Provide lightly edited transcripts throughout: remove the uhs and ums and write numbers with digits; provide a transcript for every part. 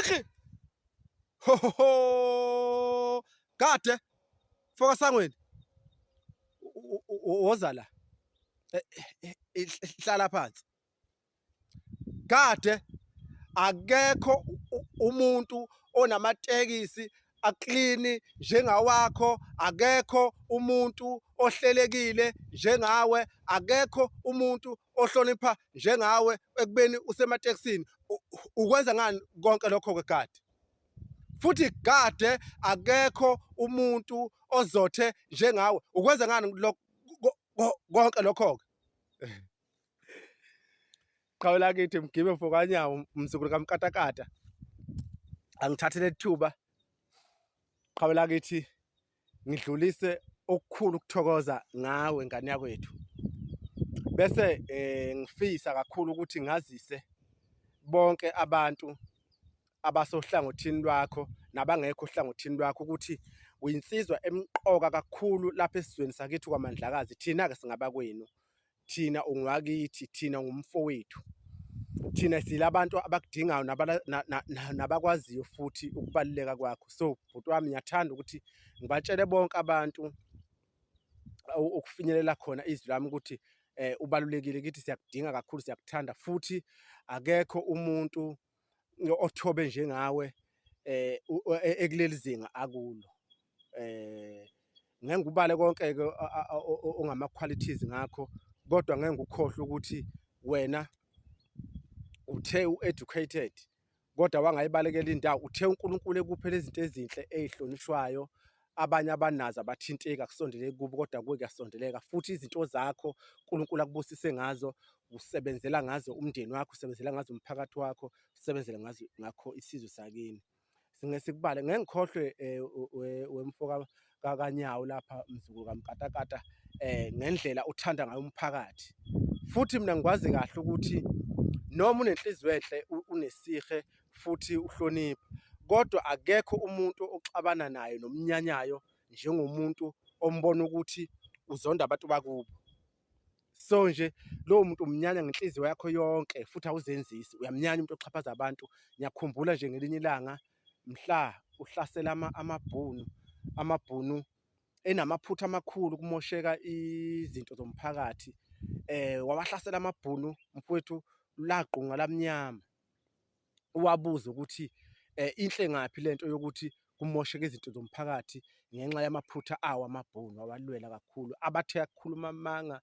Hehe. Ho ho ho. Kade foka sangweni. Woza la. Eh, eh, eh, hlala phansi. Kade akekho umuntu onamatekisi aklini njengawakho, akekho umuntu ohlelekile njengawe, akekho umuntu ohlonipha njengawe ekubeni usematekisini. Ukwenza ngani konke lokho-ke Gade? Futhi Gade akekho umuntu ozothe njengawe. Ukwenza ngani konke lokho-ke? Qhawe lakithi Mgibe Mfokanyawo mzukulu kaMkatakata. Angithathe lethuba qhawe lakithi ngidlulise okukhulu ukuthokoza ngawe ngane yakwethu. Bese eh ngifisa kakhulu ukuthi ngazise bonke abantu abasohlangothini lwakho nabangekho ohlangothini lwakho ukuthi uyinsizwa emqoka kakhulu lapha esizweni sakithi kwaMandlakazi. Thina-ke singabakwenu. Thina ungowakithi, thina ungumfowethu. Thina silabantu abakudingayo nabakwaziyo futhi ukubaluleka kwakho. So bhuti wami ngiyathanda ukuthi ngibatshele bonke abantu ukufinyelela khona izwi lami ukuthi eh ubalulekile kithi, siyakudinga kakhulu, siyakuthanda futhi akekho umuntu othobe njengawe eh e, ekuleli zinga akulo. Eh ngeke ngikubale konke ke ongama qualities ngakho kodwa ngeke ngikukhohlwe ukuthi wena uthe u-educated kodwa wangayibalekela indawo. Uthe uNkulunkulu ekuphe lezi zinto ezinhle ey'hlonishwayo abanye abanazo abathinteki akusondeleki kubo kodwa kuwe kuyasondeleka futhi izinto zakho uNkulunkulu akubusise ngazo usebenzela ngazo umndeni wakho, usebenzela ngazo umphakathi wakho, usebenzela ngazo ngakho isizwe sakini. Singe sikubale ngeke ngikhohlwe eh, wemfo kaNyawo lapha mzukulu kaMkatakata eh ngendlela uthanda ngayo umphakathi. Futhi mina ngikwazi kahle ukuthi noma unenhliziyo enhle unesihe futhi uhlonipha kodwa akekho umuntu oxabana naye nomnyanyayo njengomuntu ombona ukuthi uzonda abantu bakubo. So nje lowo muntu umnyanya ngenhliziyo yakho yonke futhi awuzenzisi, uyamnyanya umuntu oxhaphaza abantu. Ngiyakhumbula nje ngelinye ilanga mhla uhlasela amaBhunu, amaBhunu enamaphutha amakhulu kumosheka izinto zomphakathi. Eh wawahlasela amaBhunu mfowethu lagqunga lamnyama. Uwabuze ukuthi eh inhle ngaphi lento yokuthi kumosheke izinto zomphakathi ngenxa yamaphutha awo amaBhunu, wawalwela kakhulu abathe akukhuluma amanga.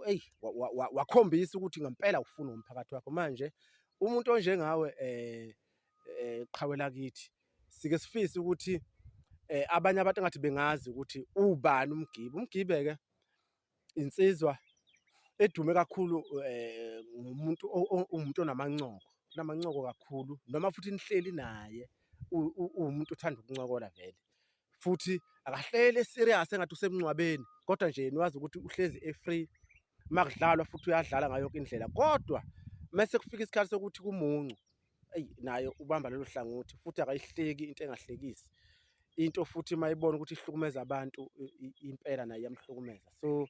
Eyi wakhombisa ukuthi ngempela ufuna umphakathi wakho. Manje umuntu onjengawe eh eh qhawe lakithi sike sifise ukuthi eh abanye abantu engathi bengazi ukuthi ubani uMgibe. UMgibe ke insizwa edume kakhulu eh ngumuntu umuntu onamancoko, unamancoko kakhulu noma futhi nihleli naye uwumuntu othanda ukuncokola vele. Futhi akahleli serious engathi usemngcwabeni kodwa nje yena wazi ukuthi uhlezi e-free makudlalwa futhi uyadlala ngayo yonke indlela kodwa mese kufika isikhathi sokuthi kumuncu eyi naye ubamba lelo hlangothi futhi akayihleki into engahlekisi into futhi uma ibona ukuthi ihlukumeza abantu impela naye iyamhlukumeza. So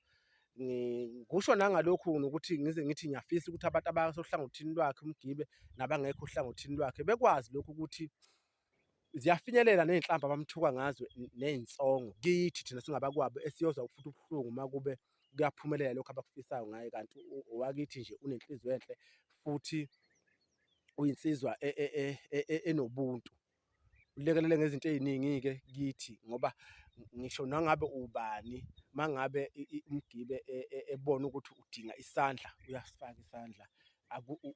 ngikusho nangalokhu nokuthi ngize ngithi ngiyafisa ukuthi abantu abasohlangothini lwakhe uMgibe nabangekho ohlangothini lwakhe bekwazi lokhu ukuthi ziyafinyelela ney'nhlamba abamthuka ngazo ney'nsongo kithi thina singabakwabo esiyozwa futhi ubuhlungu uma kube kuyaphumelela lokhu abakufisayo ngaye kanti owakithi nje unenhliziyo enhle futhi uyinsizwa e, e, e, enobuntu. Ulekelele ngezinto ey'ningi-ke kithi ngoba ngisho nangabe ubani mangabe umgibe ebona ukuthi udinga isandla uyasifaka isandla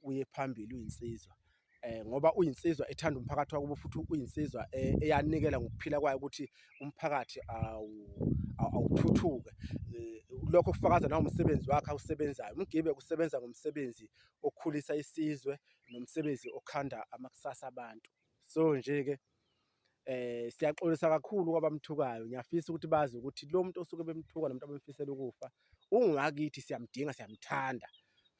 uye phambili uyinsizwa. Eh ngoba uyinsizwa ethanda umphakathi wakubo futhi uyinsizwa eh, eyanikela ngokuphila kwayo ukuthi umphakathi awuthuthuke. Eh, lokho kufakaza nawumsebenzi wakhe awusebenzayo. Umgibe usebenza ngomsebenzi okhulisa isizwe nomsebenzi okhanda amakusasa abantu. So nje-ke eh siyaxolisa kakhulu kwabamthukayo. Ngiyafisa ukuthi bazi ukuthi lo muntu osuke bemthuka nomuntu abemfisela ukufa ungakithi, siyamdinga, siyamthanda.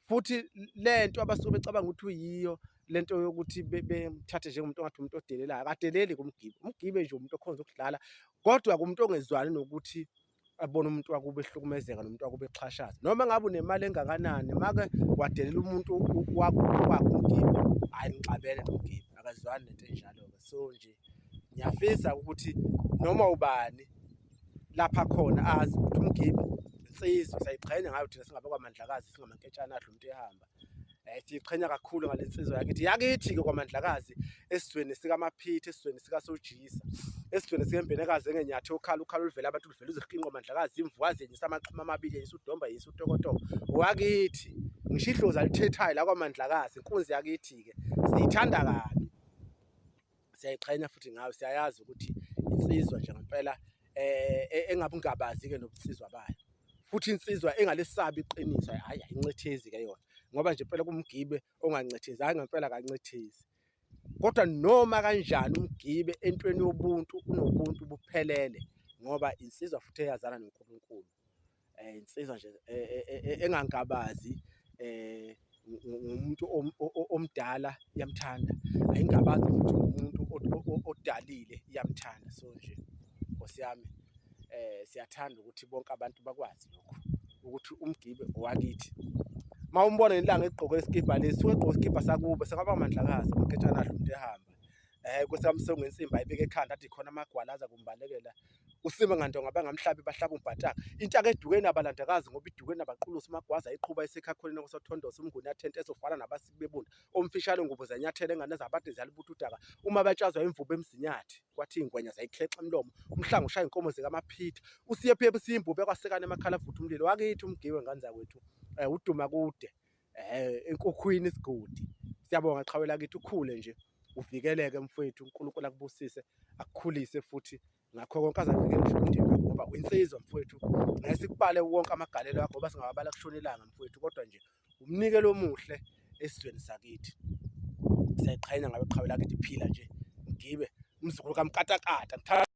Futhi lento abasuke becabanga ukuthi uyiyo lento yokuthi bemthathe njengomuntu ongathi umuntu odelelayo, akadeleli kuMgibe. UMgibe nje umuntu okhonza ukudlala kodwa kumuntu ongezwani nokuthi abone umuntu wakubo ehlukumezeka nomuntu wakubo exhashazwa. Noma ngabe unemali engakanani, make wadelela umuntu wakubo kwakhe uMgibe, hhayi nixabene noMgibe. Akazwani nento enjalo-ke. So nje ngiyafisa ukuthi noma ubani lapha khona azi ukuthi uMgibe insizwa, siyayiqhenya ngayo thina singabakwaMandlakazi, singamanketshane adla umuntu ehamba. Siyiqhenya kakhulu ngale nsizwa yakithi, yakithi-ke kwaMandlakazi, esizweni sikaMaphitha, esizweni sikaSojisa, esizweni sikaMbenekazi engenyathe okhala ukhala oluvela abantu luvela uzihinqo Mandlakazi, imvukazi yenyisa amaxhuma amabili, yenyisa udomba, yenyisa utokotoko wakithi. Ngisho idlozi alithethayo la kwaMandlakazi, inkunzi yakithi-ke siyithanda kabi, siyayiqhenya futhi ngayo. Siyayazi ukuthi insizwa nje ngempela engabungabazi-ke nobunsizwa bayo, futhi insizwa engalesabi iqiniso. Hhayi, ayincethezi-ke yona, ngoba nje impela kumgibe ongancethezi, hhayi ngempela akancethezi. Kodwa noma kanjani umgibe entweni yobuntu unobuntu buphelele, ngoba insizwa futhi eyazana noNkulunkulu. Insizwa nje engangabazi ngumuntu omdala iyamthanda, ayingabazi futhi ngumuntu odalile iyamthanda. So nje Nkosi yami, siyathanda ukuthi bonke abantu bakwazi lokhu ukuthi umgibe owakithi. Uma umbona ngelanga egqoke isikibha lesi, usuke egqoke isikibha sakubo sakabaMandlakazi, amanketshane adla umuntu ehamba. Nkosi yami, ngensimbi ayibeke ekhanda, athi khona amagwala aza kumbalekela. Usime ngantonga bangamhlabi bahlaba umbhataka. Intaka edukeni abalandakazi ngoba idukeni abaqulusi umagwaza ayiqhuba isekhakholeni kwasothondosa umnguni athente esofana nabasiki bebunda. Omfishane ngubo zanyathela engane zabade ziyalibutha udaka. Uma batshazwa imvubu emzinyathi kwathi ingwenya zayikhexa umlomo. Umhlanga ushaya inkomo zikamaphitha. Usiyephephe siyimbube kwasekana emakhala avutha umlilo. Wakithi umgiwe ngane zakwethu. Uduma kude. Enkukhwini isigodi. Siyabonga qhawe lakithi, ukhule nje uvikeleke mfowethu, uNkulunkulu akubusise akukhulise futhi ngakho konke, azavikele nje umndeni wakho ngoba uyinsizwa mfowethu. Ngeke sikubale wonke amagalelo akho ngoba singawabala kushona ilanga mfowethu, kodwa nje umnikelo omuhle esizweni sakithi. Siyayiqhenya ngawe qhawe lakithi, phila nje mgibe, umzukulu kaMkatakata.